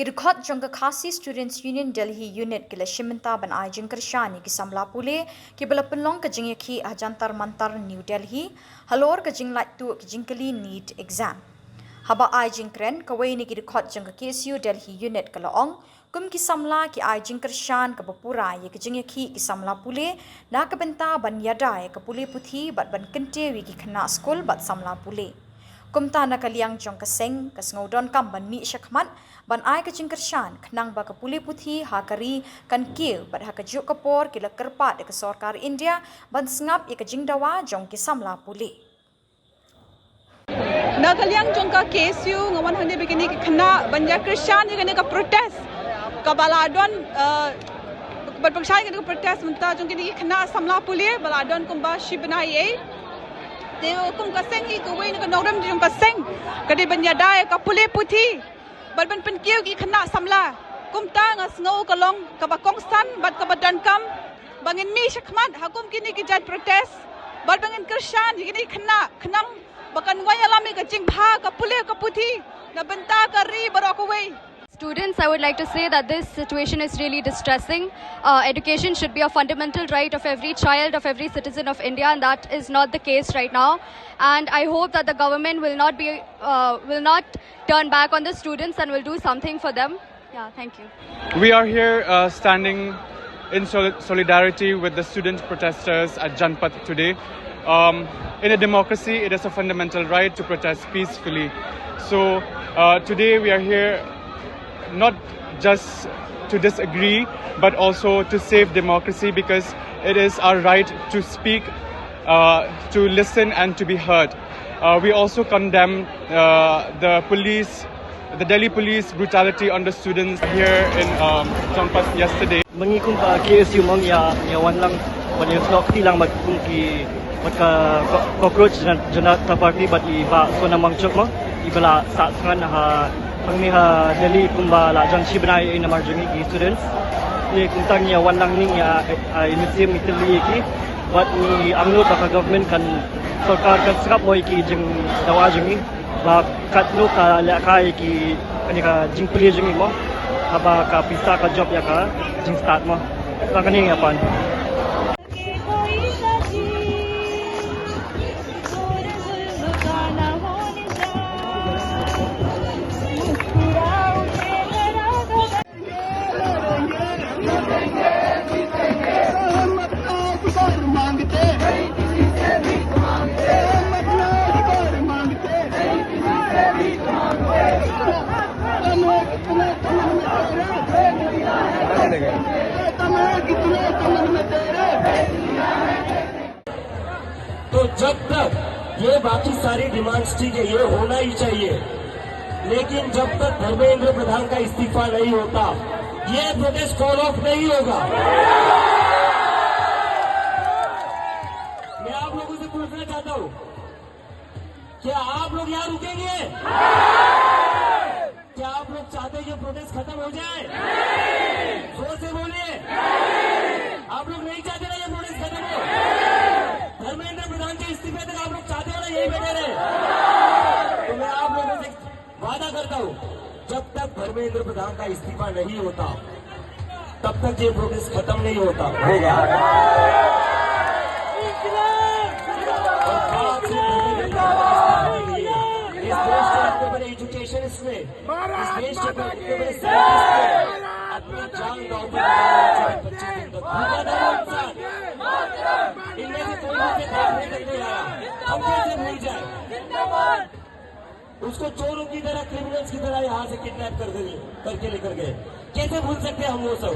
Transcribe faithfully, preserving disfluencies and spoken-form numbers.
Ki dkhot jong ka Khasi Students Union Delhi Unit ki la shim bynta ban ai jingkyrshan ïa ki samla pule kiba la pynlong ka jingïakhih ha Jantar Mantar New Delhi halor ka jinglait tuh ki jingkylli NEET exam. Haba ai jingkren, kawei na ki dkhot jong ka K S U Delhi Unit ka la ong, kum ki samla ki ai jingkyrshan kaba pura ïa ka jingïakhih ki samla pule na ka bynta ban ïada ïa ka pule puthi bad ban kyntiew ïa ki khynnah skul bad samla pule. Kumta na ka liang jong ka seng, ka sngew donkam ban mih shakhmat ban ai ka jingkyrshan khnang ba ka pule puthi ha ka ri kan kiew bad ha kajuh ka por ki la kyrpad ïa ka sorkar India ban sngap ïa ka jingdawa jong ki samla pule. Na ka liang jong ka K S U nga wan hangne bad kine ki khynnah ban ïa kyrshan ïa kane ka protest kaba la don, eh, ban pyrshah ïa kane ka protest mynta jong kine ki khynnah samla pule ba la don kumba shi bnai ei. Te kum ka seng hi, kawei na ka nongrim jong ka seng ka dei ban ïada ïa ka pule puthi bad ban pynkiew ki khynnah samla. Kumta nga sngew ka long kaba kongsan bad kaba donkam ba ngin mih shakhmat ha kum kine ki jait protest bad ba ngin kyrshan ïa kine ki khynnah khnang ba kan wai ïalam ïa ka jingbha ka pule ka puthi na bynta ka ri baroh kawei. Students, I would like to say that this situation is really distressing. Uh, education should be a fundamental right of every child, of every citizen of India, and that is not the case right now. And I hope that the government will not be, uh, will not turn back on the students and will do something for them. Yeah, thank you. We are here, uh, standing in soli- solidarity with the student protesters at Janpath today. Um, in a democracy, it is a fundamental right to protest peacefully. So, uh, today we are here not just to disagree, but also to save democracy, because it is our right to speak, uh, to listen, and to be heard. Uh, we also condemn, uh, the police, the Delhi police brutality on the students here in, um, Janpath yesterday. Mynta kum ka K S U mo ngi ïa, ïa wan lang, wan ïa snoh kti lang bad kum ki, bad ka co- cockroach Jana- Janata Party bad i Bah Sonam Wangchuk mo, iba la sah thngan ha, hangne ha Delhi kumba la jan shi bnai ei namar jong ngi ki students. Te kumta ngi ïa wan lang hangne ïa, ïa, ïa mynsiem, ïa tylli ïa ki. Bad ngi angnud ba ka government kan, sorkar kan sngap mo ïa ki jingdawa jong ngi. Ba katno ka lehkai ki, kane ka jingpule jong ngi mo, haba ka pisa ka jop ïa ka jingstad mo. Tang kane nga pan. तो जब तक ये बाकी सारी डिमांड्स, ठीक है, ये होना ही चाहिए, लेकिन जब तक धर्मेंद्र प्रधान का इस्तीफा नहीं होता, ये प्रोटेस्ट कॉल ऑफ नहीं होगा। मैं आप लोगों से पूछना चाहता हूँ, क्या आप लोग यहाँ रुकेंगे? क्या आप लोग चाहते हैं ये प्रोटेस्ट खत्म हो जाए? जोर से बोलिए। आप लोग नहीं चाहते ना ये प्रोटेस्ट खत्म हो? धर्मेंद्र प्रधान के इस्तीफे तक आप लोग चाहते हो ना यहीं बैठे रहे? तो मैं आप लोगों से वादा करता हूँ, जब तक धर्मेंद्र प्रधान का इस्तीफा नहीं होता, तब तक ये प्रोटेस्ट खत्म नहीं होता होगा। और खास ये धर्मेंद्र प्रधान का इस्तीफा नहीं है। इस देश के इतने बड़े एजुकेशनिस्ट ने, इस देश के इतने बड़े साइंटिस्ट ने अपनी जान दांव पर लगा दी, पच्चीस दिन तक भूखा था वो इंसान। इनमें से कोई मुझे देखने तक नहीं आया। हम कैसे भूल जाए? उसको चोरों की तरह, क्रिमिनल्स की तरह यहाँ से किडनैप कर दे, करके लेकर गए। कैसे भूल सकते हैं हम वो सब?